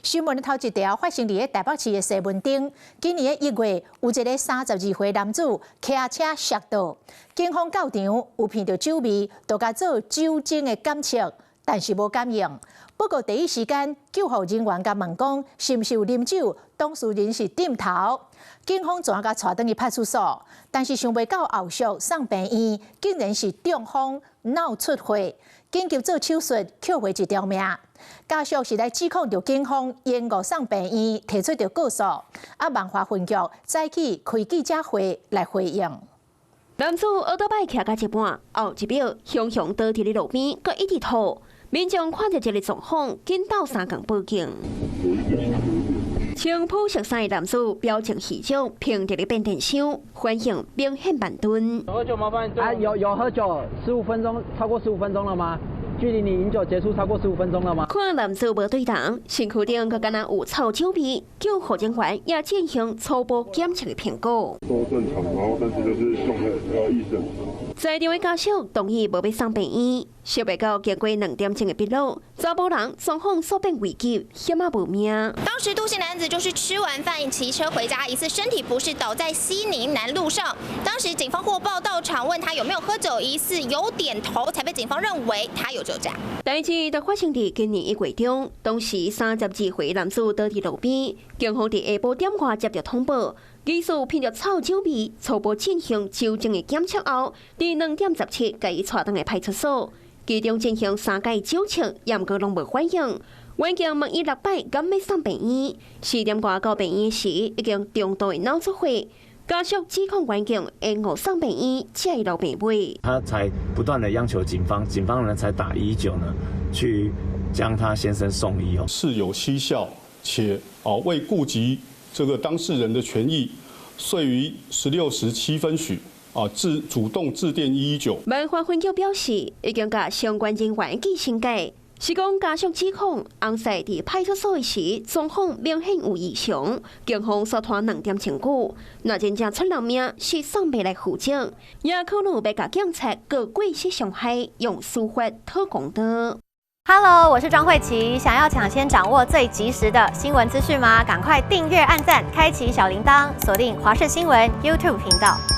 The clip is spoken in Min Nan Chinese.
新聞的頭一條發生佇咧台北市的西門町，今年的1月，有一个32歲男子騎車摔倒，警方到場有聞著酒味，就共做酒精的檢測，但是無感應。不過第一時間救護人員共問講，是毋是有啉酒？當事人是點頭。警方轉共帶轉去派出所，但是想袂到後續送病院，竟然是中風腦出血，緊急做手術，救回一條命。家屬是來指控著警方延誤送病院，提出著告訴。啊，萬華分局早起開記者會來回應。男子歐多擺騎到一半，後一秒雄雄倒佇咧路邊，閣一直吐。民眾看著這个狀況，緊鬥相共報警。穿普色衫的男子表情虛弱，憑佇咧變電箱，反應明顯慢鈍。喝酒麻煩啊，有喝酒，十五分鐘，超過十五分鐘了嗎？距離你飲酒結束超過十五分鐘了嗎？看男子無對頭，身軀頂閣敢若有臭酒味，救護人員也進行初步檢測的評估。都正常，然後但是就是狀態意識。在場的家屬同意無欲送病院，想袂到經過2點鐘的筆錄，查埔人狀況數變危急，險仔無命。當時杜姓男子就是吃完飯騎車回家，疑似身體不適倒在西寧南路上。當時警方獲報到場，問他有沒有喝酒，疑似有點頭，才被警方認為他有酒駕。代誌就發生佇今年1月中，當時32歲男子倒佇路邊，警方佇下晡點外接著通報，疑似聞著臭酒味，初步進行酒精的檢測後，佇2點17共伊帶轉來派出所，其中進行三擺酒測，毋過攏無反應。員警問伊六擺，敢欲送病院？4點外到病院時，已經中度的腦出血。家屬指控員警延誤送病院，才會留病尾。他才不斷的央求警方，警方呢才打119呢，去將他先生送醫哦。事有蹊蹺，且啊未顧及這個當事人的權益，遂於16時7分許啊致主動致電119。萬華分局表示，已經共相關人員記申誡。是講家屬指控，翁婿佇派出所時，狀況明顯有異常，警方煞拖2點鐘久，若真正出人命，是送袂來負責，也可能欲共警察告過失傷害，用司法討公道。 Hello，我是莊慧琪，想要搶先掌握最及時的新聞資訊嗎？趕快訂閱、按讚、開啟小鈴鐺，鎖定華視新聞 YouTube 頻道。